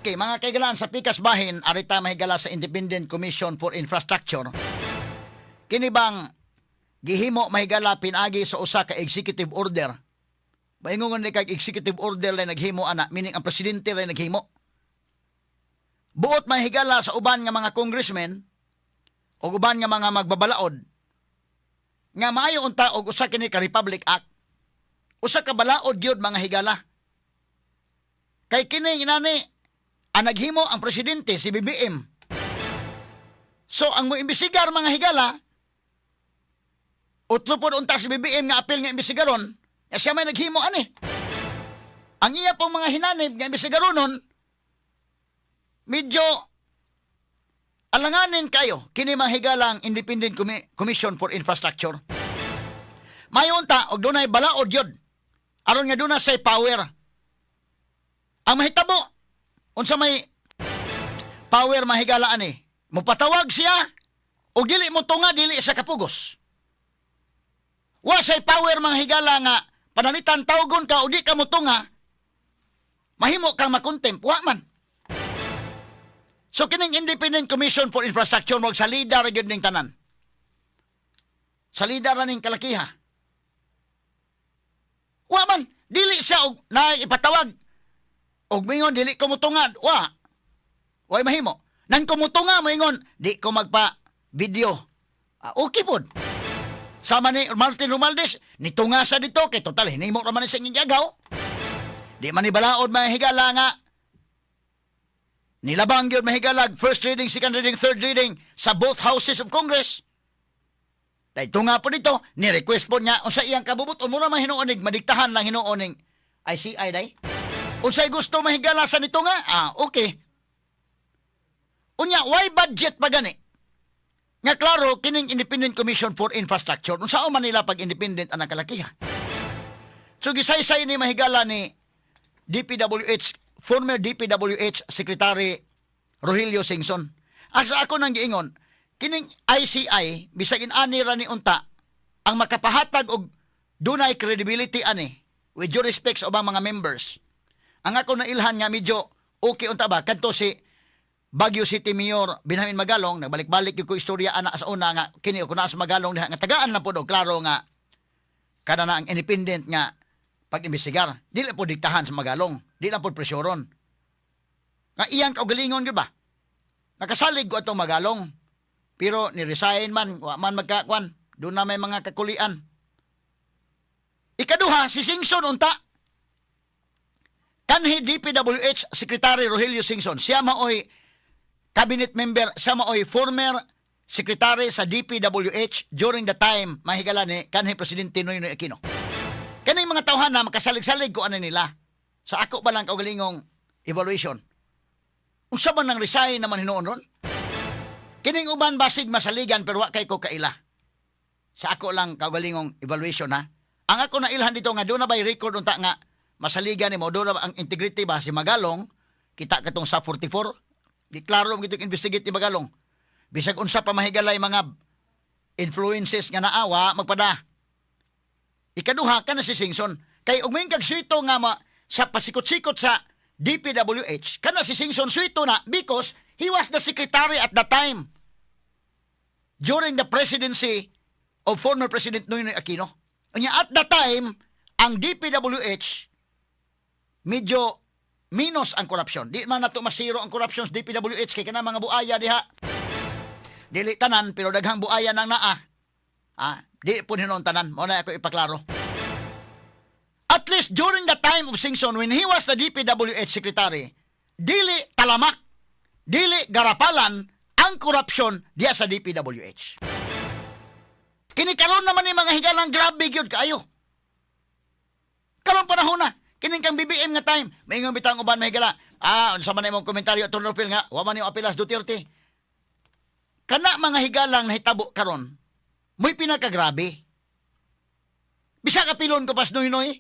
Okay, mga kaigalaan, sa pikas bahin, arita mahigala sa Independent Commission for Infrastructure. Kini bang gihimo, mahigala, pinagi sa usa ka executive order. Maingon ni kag executive order lay naghimo ana, meaning ang presidente lay naghimo. Buot, mahigala, sa uban nga mga congressmen o uban nga mga magbabalaod nga maayo unta og usa kini ka Republic Act. Usa ka balaod gyud, mga higala. Kay kini inani ang naghimo ang presidente, si BBM. So ang mo imbestigar, mga higala, utlo pod unta si BBM nga apil nga imbestigaron, nga siya may naghimo ani. Ang iya pong mga hinanib nga imbestigaronon, medyo alanganin kayo kini, mga higala, ang Independent Commission for Infrastructure. Mayo unta og dunay balaod yun. Aron nga duna say power. Ang mahitabo, unsa may power, mahigala, ani, mopatawag siya o dili mo tunga, dili sa kapugos. Wa say power, mga higala, nga panalitan tawgon ka o di ka motunga, mahimo kang makontempt. Wa man. So kining Independent Commission for Infrastructure mo salida ra gyud ning tanan. Salida ra ning kalakiha. Wa man, dili siya og na ipatawag og mingon dili ko mutungad. Wa. Way mahimo. Nang kumutunga, moingon di ko magpa video. Ah, okay pod. Sama ni Martin Romualdez, nitunga sa dito kay total hinimo ra man ni sa inyong gagaw. Di man ni balaod, mga higala, nga nilabang gyud, mahigalag, first reading, second reading, third reading sa both houses of Congress. Dahil tunga po dito, ni-request po niya unsa iyang kabubut, mura man hinuonig, madiktahan lang hinuoning ICI day. Unsay gusto, mahigala, sa nito nga? Ah, okay. Unya, why budget pa gani? Nga klaro, kining Independent Commission for Infrastructure, unsa man nila pag independent ang kalakiha? So gisaysay ni, mahigala, ni DPWH, former DPWH Secretary Rogelio Singson. Asa ako nang giingon, kining ICI, bisag inani ra ni unta, ang makapahatag og dunay credibility ani, with due respect sa ubang mga members. Ang ako na ilhan nga medyo okay unta ba, kadto si Baguio City Mayor Benjamin Magalong. Nagbalik-balik gyud ko istorya ana sa una nga kini ko naa sa Magalong diha nga tagaan lang pod og klaro nga kada na ang independent nga pag-imbestigar. Dili po diktahan sa Magalong, di lang po presyoron. Nga iyang kaugalingon gyud ba? Nakasalig ko atong Magalong. Pero ni-resign man, wa man magkakuan. Doon na may mga kakulian. Ikaduha, si Singson unta. Kanhi DPWH Secretary Rogelio Singson, siya maoy cabinet member, siya maoy former secretary sa DPWH during the time, mahigala, ni kanhi Presidente Noynoy Aquino. Kaning mga tawhan na makasalig-salig ko ano nila. Sa ako ba lang kaugalingong evaluation. Unsa man nang resign naman hinuon ron? Kining uban basig masaligan pero wa kay ko kaila. Sa ako lang kaugalingong evaluation ha. Ang ako na ilhan dito nga doon na ba'y record unta nga masaligan nimo, doon na ba ang integrity ba si Magalong, kita katong sa 44 di klaro mo gitong investigate ni Magalong. Bisag unsa pa, mahigalay, mga influences nga naawa magpada. Ikaduha ka na si Singson. Kay ug kag suwito nga ma, sa pasikot-sikot sa DPWH, kana si Singson suwito na because he was the secretary at the time during the presidency of former President Noynoy Aquino. Unya at the time, ang DPWH medyo minus ang korupsyon. Di man nato masiro ang korupsyon sa DPWH kay kana mga buaya diha. Dili tanan pero daghang buaya nang naa. Ah, di po hinuon tanan. Mao na ako ipaklaro. At least during the time of Singson, when he was the DPWH secretary, dili talamak, dili garapalan ang korupsyon diya sa DPWH. Kini karon naman ni, mga higalang, grabe gyud kaayo. Karon panahon na, kining kang BBM nga time, maingon bitang uban, mahigala. Ah, unsa man imong komentaryo, Atty. Phil, nga wa man yung apilas Duterte. Kana, mga higalang, nahitabo karon, mo'y pinakagrabe. Bisag apilon ko pas Noynoy,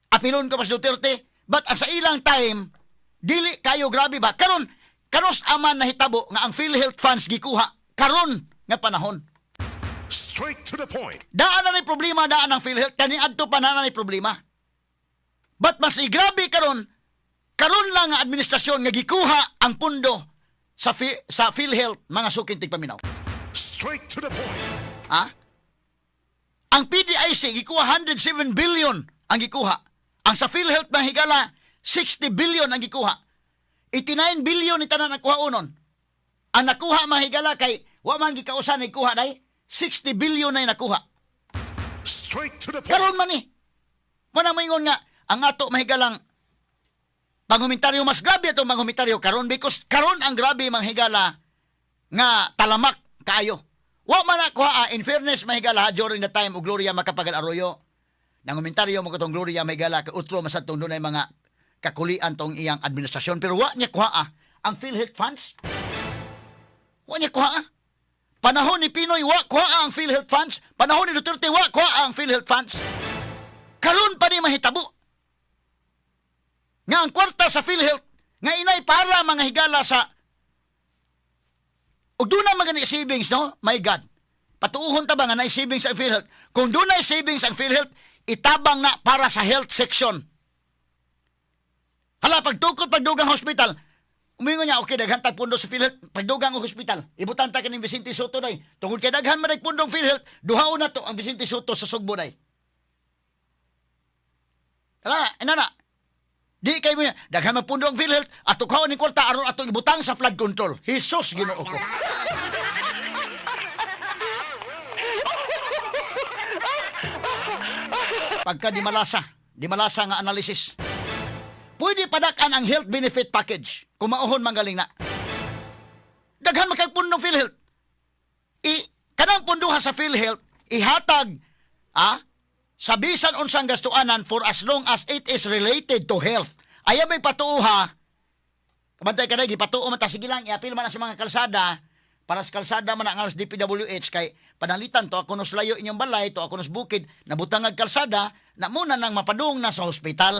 apilon ko pas Duterte, but sa ilang time, dili kayo grabe ba? Karon, kanos aman nahitabo nga ang PhilHealth funds gikuha karon nga panahon? Straight to the point. Daan na ni problema, daan ang PhilHealth, kani adto pa na ni problema. But mas igrabe karon, Karon lang nga administrasyon nga gikuha ang pundo sa PhilHealth, mga suking tigpaminaw. Straight to the point. Ha? Ang PDIC gikuha 107 billion ang gikuha. Ang sa PhilHealth, mga higala, 60 billion ang gikuha. 89 billion ni tanan ang kuha unon. Ang nakuha, mga higala, kay wa man gikausan ni kuha day, 60 billion na nakuha. Straight to the point. Karon man ni. Mao na moingon nga ang ato mahigalang pangumentaryo, mas grabe atong pangumentaryo karon because karon ang grabe, mga higala, nga talamak kaayo. Wa man na kuha, in fairness, mahigala, during the time og Gloria Macapagal Arroyo. Nangumentaryo mo katong Gloria, mahigala, kay utro man sa tong dunay mga kakulian tong iyang administrasyon, pero wa niya kuha ang PhilHealth funds. Wa niya kuha. Panahon ni PNoy, wa kuha ang PhilHealth funds. Panahon ni Duterte, wa kuha ang PhilHealth funds. Karon pa ni mahitabo nga ang kwarta sa PhilHealth nga inay para, mga higala, sa ug doon na mga savings, no? My God. Patuuhon ta ba nga na savings ang PhilHealth? Kung doon na savings ang PhilHealth, itabang na para sa health section. Hala, pagtukod pagdugang hospital, umingon niya, okay, daghan tag pundo sa PhilHealth, pagdugang og hospital, ibutan ta kaning Vicente Sotto day. Tungod kay daghan man pundong PhilHealth, duhaon na to ang Vicente Sotto sa Sugbo day. Hala, inana. Di kay mo daghan man pundo ang PhilHealth, ato kaon ni kwarta aron atong ibutang sa flood control. Jesus, Ginoo ko. Pagka di malasa nga analysis. Pwede padakan ang health benefit package kung mauhon manggaling na. Daghan makag pundong PhilHealth. I kanang punduha sa PhilHealth ihatag sa bisan unsang gastuanan for as long as it is related to health. Ayaw may patuoha. Kabantay ka na, gipatuo man ta, sige lang, iapil man na sa mga kalsada, para sa kalsada man ang alas DPWH kay panalitan to ako nos layo inyong balay, to ako nos bukid, nabutang ang kalsada, na muna nang mapadung na sa hospital.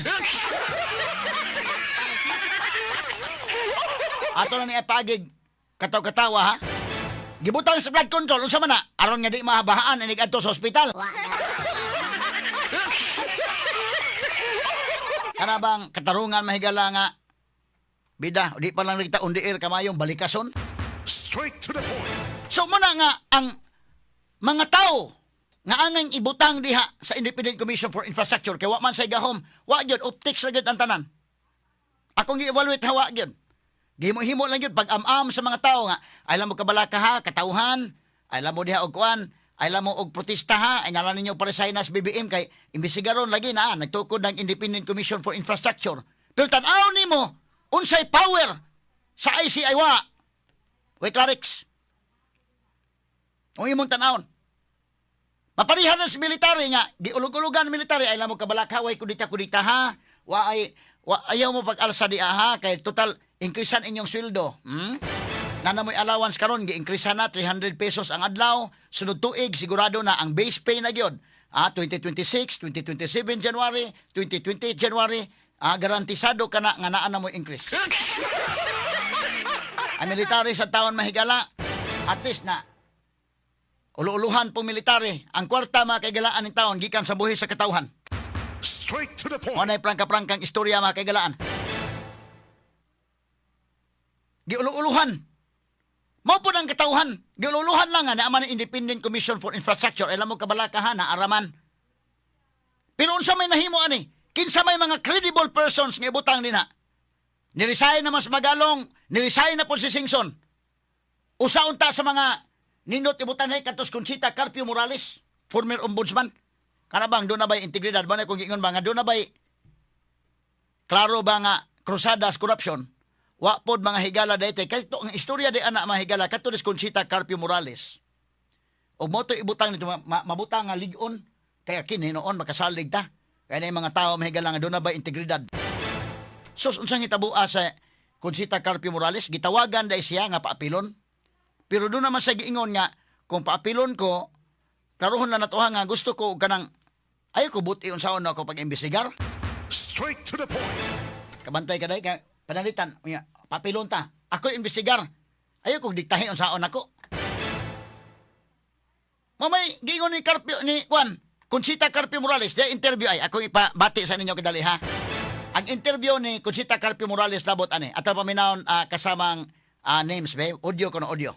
Ato na ni ipagig kataw-katawa ha. Gibutang sa flood control unsa man na aron nga di mahabahaan inig adto sa hospital. Kana bang katarungan, mahigala, nga bida di pa lang kita on the air kamayong balikason? Straight to the point. So muna nga ang mga tao nga angay ibutang diha sa Independent Commission for Infrastructure kay wa man say gahom, wa gyud, optics ra gyud ang tanan. Akong gi-evaluate ha, wa gyud. Gihimo-himo lang gyud pag-am-am sa mga tao nga ay mo kabalaka ha, katawhan, ay mo diha og kuan, ay mo og protesta ha, ay nala ninyo para sa BBM kay imbisigaron lagi na nagtukod ng Independent Commission for Infrastructure. Pero tan-aw nimo unsay power sa ICI, wa. Way clarix. Ang imong tan-awon. Maparihan na sa military nga, giulog-ulugan military, ay mo kabalaka, way kudita-kudita ha, wa ay, wa, ayaw mo pag-alsa di ha, kay total, increasean inyong sweldo. Nana mo'y allowance karon, gi-increasean na 300 pesos ang adlaw, sunod tuig, sigurado na ang base pay na gyud. 2026, 2027 January, 2028 January, garantisado ka na nga naa na mo increase. Ang military sa taon, mahigala, at least na ulo-uluhan po military. Ang kwarta, mga kaigalaan ng taon, gikan sa buhi sa katawhan. Straight to the point. Mo na'y prangka-prangkang istorya, mga kaigalaan. Giulo-uluhan. Mao po ang katawhan. Giulo-uluhan lang nga naa man ang Independent Commission for Infrastructure. Alam mo kabalakahan na araman. Pero unsa may nahimo ani? Kinsa may mga credible persons nga ibutang nina? Niresign na mas Magalong, niresign na po si Singson. Usa unta sa mga nindot ibutang ni katos Conchita Carpio Morales, former ombudsman. Kana bang doon na ba'y integridad? Ba na kung giingon ba nga doon na ba'y klaro ba nga krusadas corruption? Wa pod, mga higala, daytay kay to ang istorya di ana, mga higala, kato ni Conchita Carpio Morales. Og mo to ibutang nito mabutang nga lig-on kaya kini noon makasalig ta. Kaya na yung mga tao, mga higala, nga doon na ba integridad. Sus, unsang hitaboa sa Conchita Carpio Morales, gitawagan dai siya nga paapilon. Pero doon naman sa giingon nga kung paapilon ko, klarohon lang natuha nga gusto ko og kanang ayaw ko buti unsaon na ako pag-imbestigar. Straight to the point. Kabantay ka dai ka panalitan unya papilon ta. Ako imbestigar. Ayaw kog diktahi unsaon ako. Mamay giingon ni Carpio ni Juan Conchita Carpio Morales di interview ay ako ipabati sa ninyo kadali ha. Ang interview ni Conchita Carpio Morales labot ani. Ato paminawon kasamang names be. Audio kono, audio.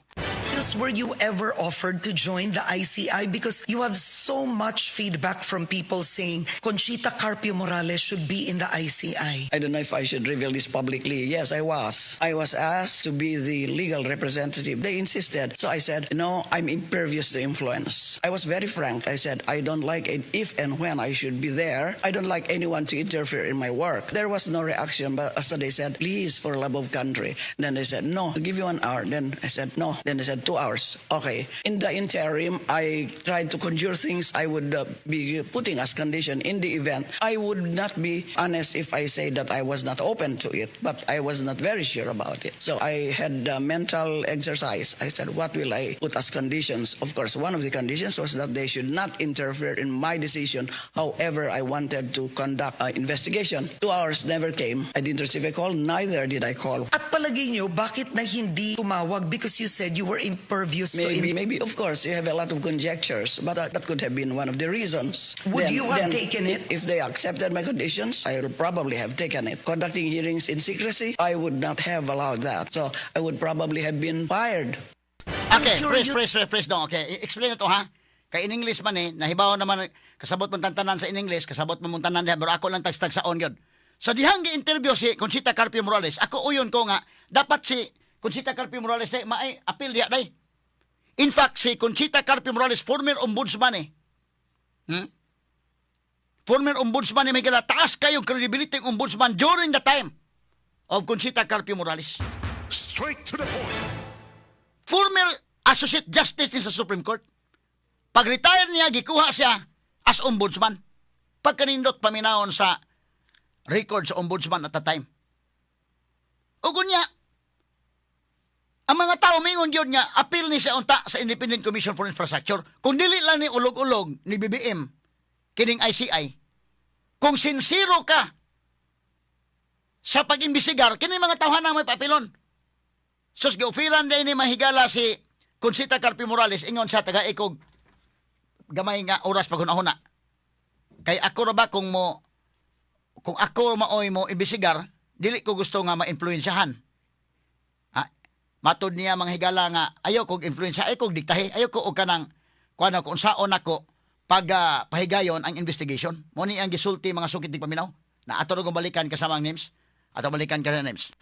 Were you ever offered to join the ICI? Because you have so much feedback from people saying Conchita Carpio Morales should be in the ICI. I don't know if I should reveal this publicly. Yes, I was. I was asked to be the legal representative. They insisted. So I said, "No, I'm impervious to influence." I was very frank. I said, "I don't like it if and when I should be there. I don't like anyone to interfere in my work." There was no reaction, but so they said, "Please, for love of country." Then they said, "No, I'll give you an hour." Then I said, "No." Then they said, "2 hours." Okay. In the interim, I tried to conjure things I would be putting as condition in the event. I would not be honest if I say that I was not open to it, but I was not very sure about it. So I had a mental exercise. I said, "What will I put as conditions?" Of course, one of the conditions was that they should not interfere in my decision, however I wanted to conduct an investigation. 2 hours never came. I didn't receive a call, neither did I call. At palagay nyo, bakit na hindi tumawag? Because you said you were impervious to Maybe, of course, you have a lot of conjectures, but that could have been one of the reasons. Would you have taken it? If they accepted my conditions, I would probably have taken it. Conducting hearings in secrecy, I would not have allowed that. So I would probably have been fired. Okay, curious- freeze, freeze, freeze, freeze dong. Okay, explain ito ha. Kay in English man eh, nahibaw naman, kasabot mong tantanan sa in English, kasabot mo mong tanan diha, pero ako lang tagstag sa on yun. Sa dihang gi-interview si Conchita Carpio Morales, ako uyon ko nga, dapat si Conchita Carpio Morales eh, maay appeal diha day. In fact, si Conchita Carpio Morales, former ombudsman eh. Former ombudsman ni Miguel, taas kayong credibility ng ombudsman during the time of Conchita Carpio Morales. Straight to the point. Former Associate Justice ni sa Supreme Court. Pag-retire niya, gikuha siya as ombudsman. Pagkanindot paminawon sa record sa ombudsman at the time. Ug niya, ang mga tao mingon gyud nga appeal ni siya unta sa Independent Commission for Infrastructure. Kung dili lang ni ulog-ulog ni BBM kining ICI, kung sincero ka sa pag-imbisigar, kini mga tawhana may papilon. Sus, gi-offeran din ni mahigala si Conchita Carpio Morales, ingon siya, taga ikog gamay nga oras pag hunahuna. Kay ako ra ba kung ako maoy mo imbisigar, dili ko gusto nga ma-influensyahan. Ha? Matod niya mga higala nga ayaw kog influensya, ayaw kog diktahe, ayaw ko og kanang kuan kung unsaon ako pag pahigayon ang investigation. Mo ni ang gisulti, mga sukit di paminaw. Na ato ra kong balikan kasama ang names. Ato balikan ka sa names.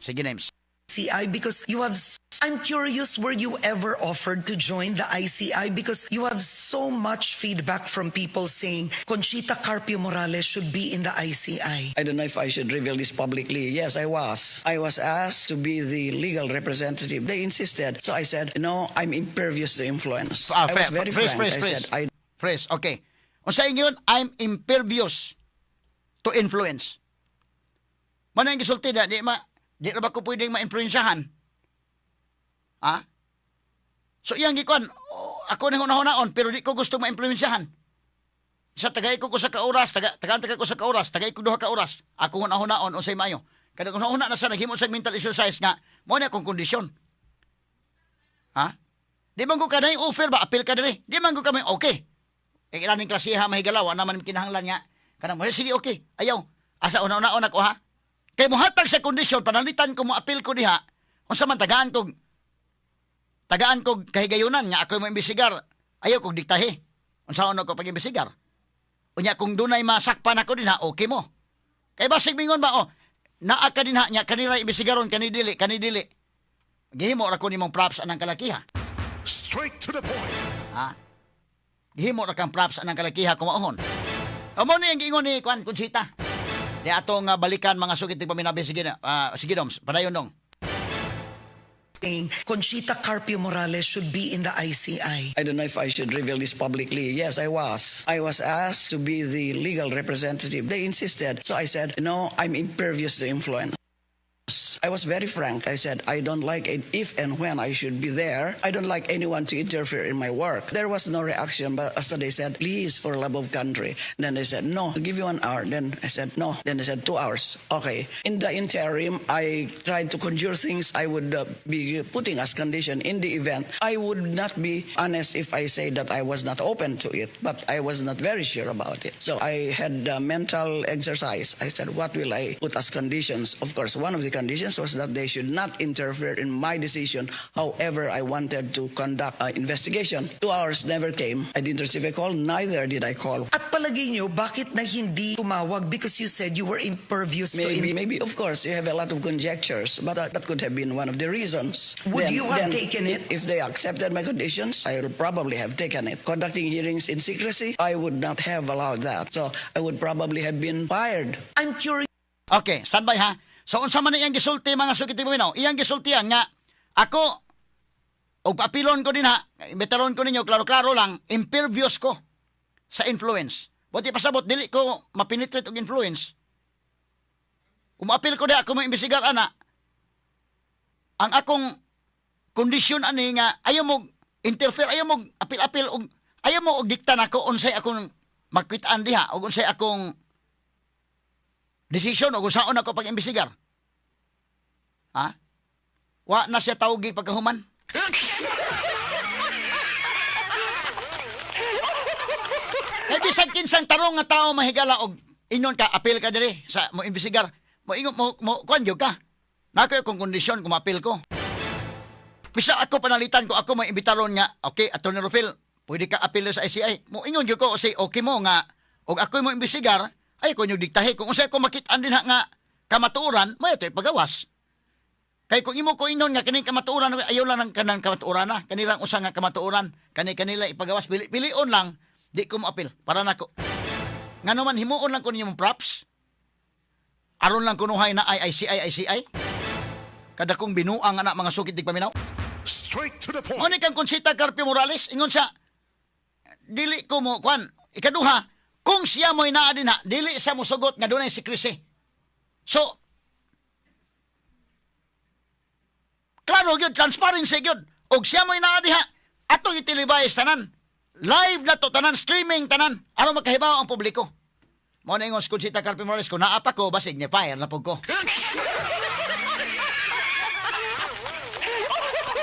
Sige, names. ICI because you have I'm curious, were you ever offered to join the ICI? Because you have so much feedback from people saying Conchita Carpio Morales should be in the ICI. I don't know if I should reveal this publicly. Yes, I was. I was asked to be the legal representative. They insisted. So I said, "No, I'm impervious to influence." I was very freeze, frank. Freeze, I freeze. said, I Freeze, okay. Unsa ingon, "I'm impervious to influence." Mao na ang gisulti na, di ra ba ko pwedeng ma-influensyahan? Ha? So iyang gikuan, oh, ako nang hunahunahon pero di ko gusto ma-influensyahan. Sa tagay ko sa ka oras, tagaan taga ko sa ka oras, tagay ko 2 ka oras. Ako hunahunahon unsay maayo. Kada kung hunahuna na sa naghimo sa mental exercise nga mo na akong kondisyon. Ha? Di man ko kanay offer ba appeal ka diri. Di man ko kami okay. Eh ilaning klasiha mahigala wa naman kinahanglan nga kanang mo sige okay. Ayaw. Asa una-una ako ha. Kay mohatag sa kondisyon panalitan ko mo appeal ko diha. Unsa man tagaan kog kahigayunan nga ako mo imbisigar. Ayaw kog diktahe. Unsaon ako pag-imbisigar? Unya kung dunay masakpan ako dinha, okay mo. Kay basig mingon ba oh, naa ka dinha nya kanila imbisigaron kani dili, kani dili. Gihimo ra ko nimong props anang kalakiha. Straight to the point. Ha? Gihimo ra kang props anang kalakiha kung maohon. Amo ni ang giingon ni Kwan Conchita. Di ato nga balikan, mga sugit ni paminabi, sige na. Sige Doms, padayon dong. Saying Conchita Carpio Morales should be in the ICI. I don't know if I should reveal this publicly. Yes, I was. I was asked to be the legal representative. They insisted. So I said, "No, I'm impervious to influence." I was very frank. I said, "I don't like it if and when I should be there. I don't like anyone to interfere in my work." There was no reaction, but so they said, "Please, for love of country." Then they said, "No, I'll give you an hour." Then I said, "No." Then they said, "2 hours." Okay. In the interim, I tried to conjure things I would be putting as condition in the event. I would not be honest if I say that I was not open to it, but I was not very sure about it. So I had a mental exercise. I said, "What will I put as conditions?" Of course, one of the conditions was that they should not interfere in my decision, however I wanted to conduct an investigation. 2 hours never came. I didn't receive a call, neither did I call. At palagay nyo, bakit na hindi tumawag? Because you said you were impervious to Maybe, of course, you have a lot of conjectures, but that could have been one of the reasons. Would you have taken it? If they accepted my conditions, I would probably have taken it. Conducting hearings in secrecy, I would not have allowed that. So I would probably have been fired. I'm curious. Okay, standby ha. So unsa man iyang gisulti, mga suki paminaw? Iyang gisultian nga ako og paapilon ko dinha, imbitaron ko ninyo klaro-klaro lang, impervious ko sa influence. Buot pasabot dili ko mapenetrate og influence. Umaapil ko di ako mo imbestigar ana. Ang akong kondisyon ani nga ayaw mo interfere, ayaw mo apil-apil og ayaw mo og dikta nako unsay akong makit-an diha og unsay akong desisyon o kung saon ako pag-imbestigar. Ha? Wa na siya tawgi pagkahuman. Kay bisag kinsang tarong nga tao, mahigala, og ingon ka apil ka diri sa mo imbestigar, mo ingon mo, mo kuan gyud ka. Nako akong kondisyon kung maapil ko. Bisa ako panalitan ko ako may imbitaron nga, "Okay, Attorney Rufil, pwede ka apil sa ICI." Mo ingon gyud ko say okay mo nga og ako mo imbestigar ay ko nyo diktahe kung unsay ko makit-an dinha nga kamatuoran mo ito ipagawas. Kay kung imo ko ingon nga kining kamatuoran ayaw lang ng kanang kamatuoran na kanilang usa nga kamatuoran kani kanila ipagawas pili pilion lang di ko moapil para nako. Ngano man himuon lang ko ninyong props aron lang kunuhay na ay ICI ICI kada kong binuang ana, mga sukit di paminaw. Straight to the point. Mo ni kang Conchita Carpio Morales, ingon siya, dili ko mo, kwan, ikaduha, kung siya mo'y naa dinha, dili siya mosugot nga dunay secrecy. So, klaro gyud, transparency gyud. Og siya mo'y naa diha, atong i-televise tanan. Live na to tanan, streaming tanan, aron makahibaw ang publiko. Mo na ingon si Conchita Carpio Morales, kung naa pa ko, basig ni fire na pud ko.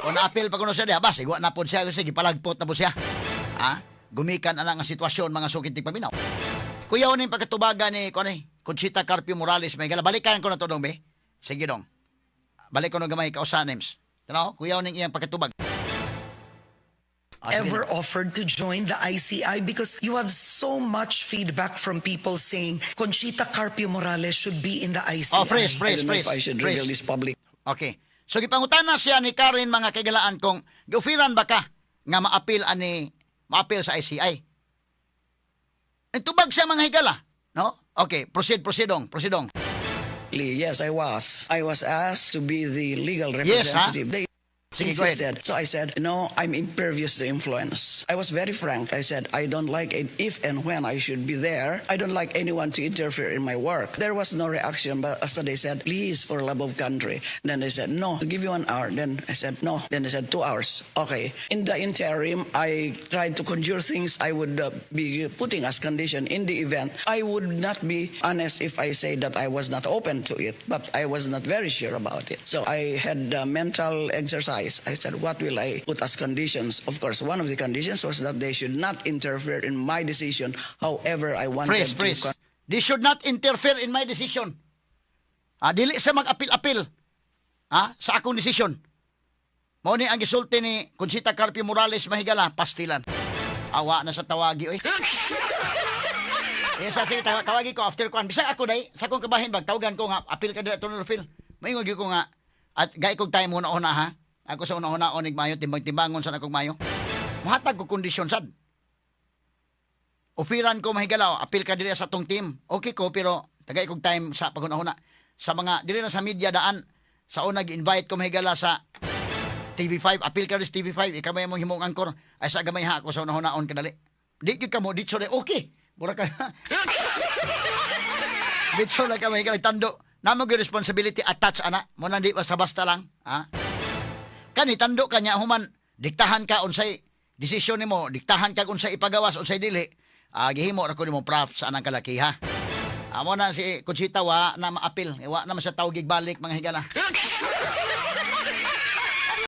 Kung naapil pa kuno siya diha, basig wa na pod siya, sige palagpot na pod siya. Ha? Gumikan na lang ang sitwasyon, mga sukit paminaw. Kuyaw ni pagkatubagan ni kuno ni Conchita Carpio Morales may gala. Balikan ko na to dong be. Sige dong. Balik ko no gamay kausa names. Tanaw, kuyaw ning iyang pagkatubag. Ah, sige. Ever offered to join the ICI? Because you have so much feedback from people saying Conchita Carpio Morales should be in the ICI. Oh, freeze, I freeze, don't know freeze. if I should Freeze. reveal this public. Okay. So gipangutana siya ni Karen, mga kaigalaan, kung gioferan ba ka nga maapil ani maapil sa ICI. Nagtubag siya, mga higala, no? Okay, proceed, proceedong, proceedong. Yes, I was. I was asked to be the legal Yes, ha? representative. They Sige, go ahead. insisted. So I said, "No, I'm impervious to influence." I was very frank. I said, "I don't like it if and when I should be there. I don't like anyone to interfere in my work." There was no reaction, but so they said, "Please, for love of country." Then they said, "No, I'll give you an hour." Then I said, "No." Then they said, "2 hours." Okay. In the interim, I tried to conjure things I would be putting as condition in the event. I would not be honest if I say that I was not open to it, but I was not very sure about it. So I had a mental exercise. I said, "What will I put as conditions?" Of course, one of the conditions was that they should not interfere in my decision, however I wanted Freeze, to freeze. They should not interfere in my decision. Ah, dili sa mag-apil-apil ah, sa akong desisyon. Mao ni ang gisulti ni Conchita Carpio Morales, mahigala, pastilan. Awa na sa tawagi oy. Eh, sa sige, tawagi ko after kuan. Bisag ako day, sa akong kabahin bag tawagan ko nga apil ka dira to Phil. Maingon gyud ko nga at gay kog time una-una ha. Ako sa una-una onig mayo timbang-timbangon sa akong mayo. Muhatag ko kondisyon sad. Ofiran ko, mahigalaw, apil ka diri sa atong team. Okay ko pero tagay kog time sa paghuna-huna. Sa mga dili na sa media daan sa una gi-invite ko, mahigala, sa TV5, apil ka diri sa TV5, ikaw may mong himong angkor ay sa gamay ha ako sa una-hunaon kadali. Di gyud ka mo ditso de okay. Mura ka. Ditso na ka, mahigala tando. Naa man gyud responsibility attached ana. Mao na di basta-basta lang, ha? Kani tando ka niya human diktahan ka unsay desisyon nimo, diktahan ka unsay ipagawas, unsay dili. Ah, gihimo ra ko nimo props sa anang kalaki, ha. Amo na si Conchita wa na maapil, wa na man sa tawgig balik, mga higala.